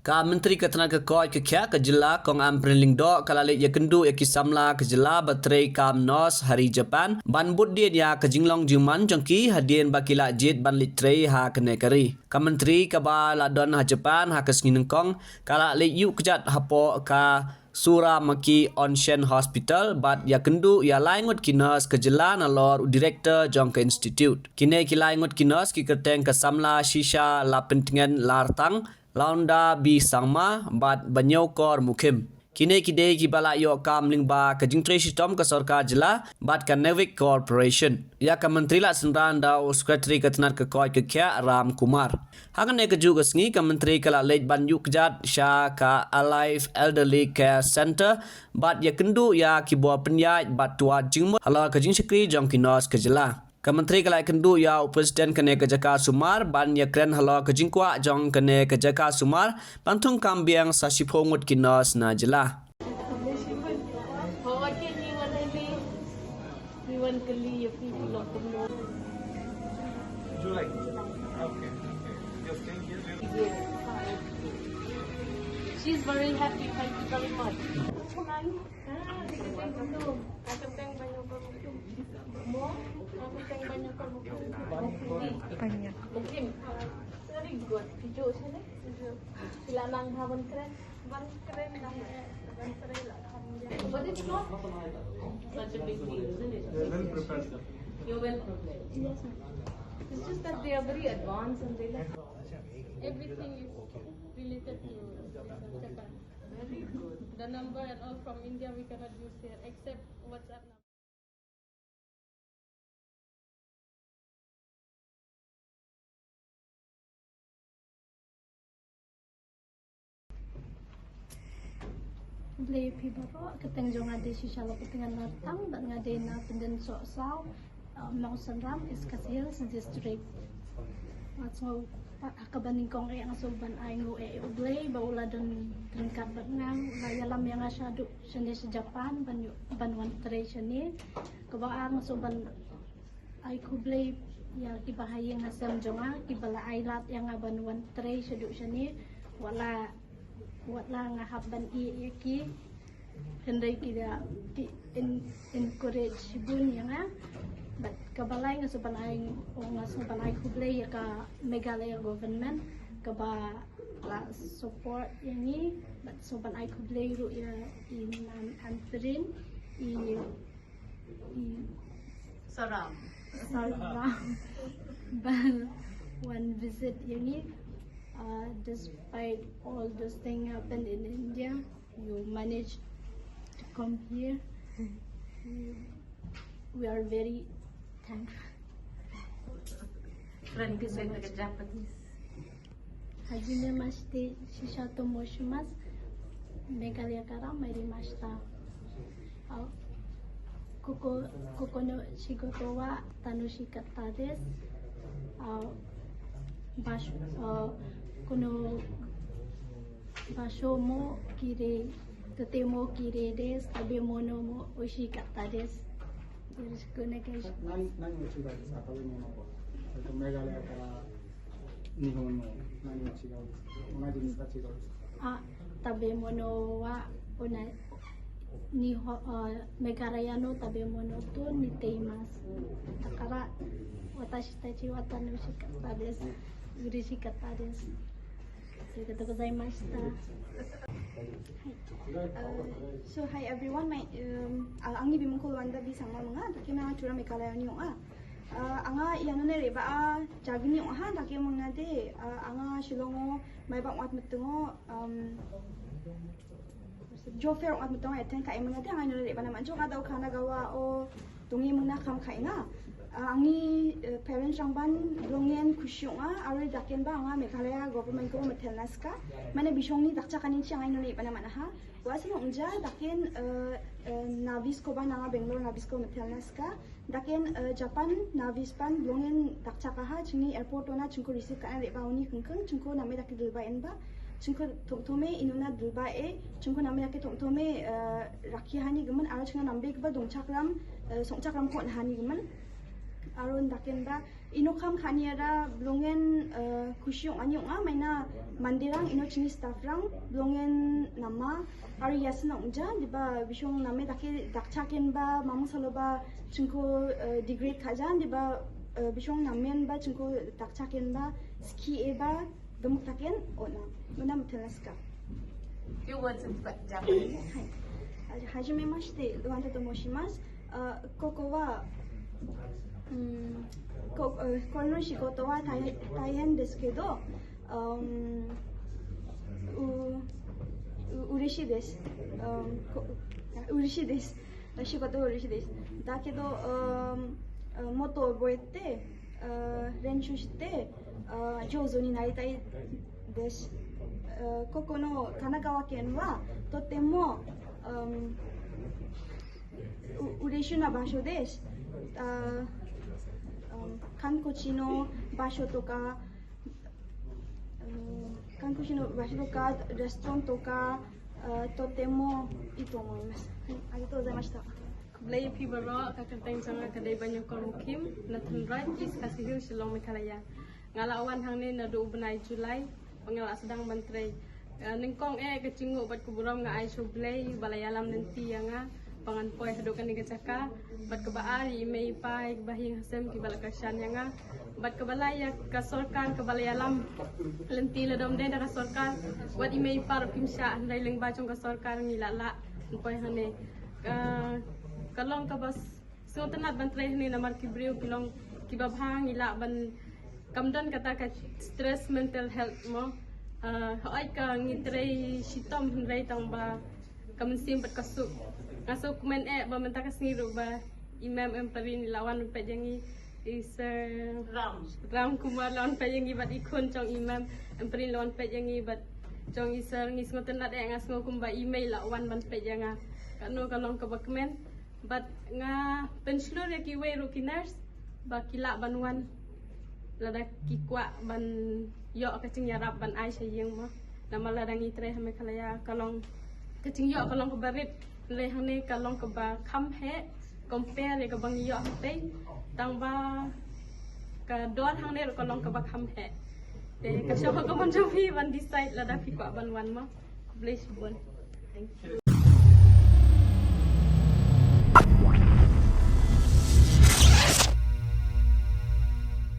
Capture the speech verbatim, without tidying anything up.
Ka Myntri ka tnat ka koit ka khiah ka jylla Kong Ampareen Lyngdoh ka la leit ïakynduh ïa ki samla ka jylla ba trei kam nurse ha ri Japan ban bud dien ïa ka jinglong jingman jong ki hadien ba ki la jied ban leit trei ha kane ka ri. Ka Myntri kaba la don ha Japan ha ka sngi nyngkong ka la leit ïuh kjat hapoh ka Saramaki Onshin Hospital bad ïakynduh ïa lai ngut ki nurse ka jylla nalor u director jong ka institute. Kine ki lai ngut ki nurse ki kyrteng ka samla Shisha Lapyntngen Lartang, Launda B Sangma bad Baniaukor Mukhim. Kine ki dei kiba la ïoh kam lyngba ka jingtrei shitom ka sorkar jylla bad ka NAVIC Corporation. Ïa ka Myntri la synran da u Secretary ka tnat ka koit ka khiah Ram Kumar. Ha kane kajuh ka sngi ka Myntri ka la leit ban ïuh kjat sha ka Alive Elderly Care Centre bad ïakynduh ïa ki bor pynïaid bad tuat jingmut halor ka jingshakri jong ki nurse ka jylla. Ka Myntri ka la ïakynduh ïa u President kane ka jaka sumar ban ïakren halor ka jingkwah jong kane ka jaka sumar ban thung kam biang sa shiphew ngut ki nurse na jylla. July. Okay, okay. You're staying here? She's very happy. Thank you very much. Very good. Sejuk sini. Sejuk. Sila nang ha ban kren. Ban kren dah. Ban kren lah. But it's not such a big deal, isn't it? You're well prepared. Yes, ma'am. It's just that they are very advanced and they like everything is related to Japan. Very good. The number and all from India we cannot use here except WhatsApp number. Blei phi baroh, ka kyrteng jong nga dei Shisha Lapyntngen Lartang bad nga dei na Pyndengsohsaw, Mawsynram, East Khasi Hills District. Nga sngew pat ha kaba nyngkong eh nga sngew ban ai nguh ïa U Blei ba u la don ryngkat bad nga, u la ïalam ïa nga shaduh shane sha Japan ban ïoh ban wan trei shane. Kaba ar nga sngew ban ai khublei ïa ki bahaïing hasem jong nga kiba la ai lad ïa nga ban wan trei shaduh shane. Wat la wat la nga hap ban ïeh ïa ki, hynrei ki da ki encourage shibun ïa nga. Bad kaba lai nga sngew ban ai nga sngew ban ai khublei ïa ka Meghalaya government kaba la support ïa ngi. Bad sngew ban ai khublei ruh ïa i Ma'am Ampareen, i i Saram. Saram. Ban wan visit ïa ngi. Despite all those things happen in India, you managed to come here. We are very thankful. Thank you so much. Japanese. Hajime mashite, Shisha to moshimasu. Meghalaya kara mairi mashita. Koko, koko no shigoto wa tanoshikatta desu. Basho, kono basho mo kirei, totemo kirei desu, tabemono mo oishikatta desu. Yoroshiku onegai shimasu. Nani, nani o chigou desu ka? Tabemono ko. Meghalaya kara Nihon no nani o chigou desu ka? Onaji desu ka, chigou desu ka? A, tabemono wa ona, Nihon, Meghalaya no tabemono to niteimasu. Dakara, watashi tachi wa tanoshikatta desu. Ureshikatta desu. Arigatou gozaimashita. So hi everyone, my, um, ang ngi Bimungkol Wanda B Sangma mynta, dake ma nga Tura Meghalaya ni ong a. Anga ïano ne re ba a jagni ong ha, dake mynta de anga Shillong o, mai ba ngat meteng o, um, Job fair ngat meteng o, attend ka mynta de anga ïano ne re ba na manjok nga dau khana gawa o. Tungi muna kam khai nga. Angi parents rang ban blongen khusyuk nga, arui daken ba nga Meghalaya government ko metel naska. Mane bishong ni dakcha kani chi angai nuli pana mana ha. Wa sing ongja daken Navis ko ba nga Bangalore Navis ko metel naska. Daken Japan Navis pan blongen dakcha ka ha, chingni airport ona chingko receive ka na re ba uni kengkeng, chingko name daken dilba en ba. Chingko thom thome inuna dilba e, chingko name daken thom thome rakhi hani gemen, aro chinga nambe keba dong chakram, song chakram ko hani gemen. Aro ndaken ba ino kham khania da blongen kusiong anyong a maina mandirang ino chini staff rang blongen nama aro yasin ong ja di ba bishong name dake dakchaken ba mamung salo ba chingko degree khajan di ba bishong namen ba chingko dakchaken ba ski e ba gemuk taken ona mana mutelaska. Few words in Japanese. Hajime mashite, wanta to moshimasu. Koko wa kono shigoto wa taihen desu kedo ureshii desu. Ureshii desu. Shigoto wa ureshii desu. Dakedo moto oboete renshu shite jouzu ni naritai desu. Koko no Kanagawa ken wa totemo ureshii na basho desu. Kankochi no basho toka kankochi no basho toka restaurant toka totemo ito mo imas. Arigatou gozaimashita. Khublei phi baroh. Ka kyrteng jong nga ka dei Banyakor Mukim na Thenroj, East Khasi Hills, Shillong, Meghalaya. Nga la wan hangne naduh u bnai July ba nga la sdang ban trei. Nyngkong eh ka jingnguh bad ka burom nga ai sha U Blei ba la ïalam lynti ïa nga ba ngan poi haduh kane ka jaka bad kaba ar ïa i mei i pa, ba hiang hasem kiba la kyrshan ïa nga bad kaba lai ïa ka sorkar kaba la ïalam lynti. Lada ym dei da ka sorkar wat i mei i pa ruh kim shah, hynrei lyngba jong ka sorkar ngi la lah ban poi hangne. Ka long kaba sngewtynnat ban trei hangne namar ki briew ki long kiba bha, ngi lah ban, kam don kata ka stress, mental health mo. Hooid ka ngi trei shitom hynrei tang ba ka mynsiem bad ka suk. Nga sngewkmen eh ba mynta ka sngi ruh ba i Mem Ampareen i la wan peit ïa ngi, i Sir Ram Kumar la wan peit ïa ngi bad i khun jong i Mem Ampareen la wan peit ïa ngi bad jong i Sir. Ngi sngewtynnat eh, nga sngew kumba i mei la wan ban peit ïa nga. Kano ka long kaba kmen bad nga pynshlur ïa kiwei ruh ki nurse ba ki lah ban wan lada ki kwah ban ïoh ka jingïarap ban ai sha ïing mo. Namar lada ngi trei ha Meghalaya ka long ka jingïoh ka long kaba rit, hynrei hangne ka long kaba kham heh compare ïa kaba ngi ïoh hangtei. Tang ba ka dor hangne ruh ka long kaba kham heh. Te ka shong ha ka mon jong phi ban decide lada phi kwah ban wan mo. Khublei shibun. Thank you.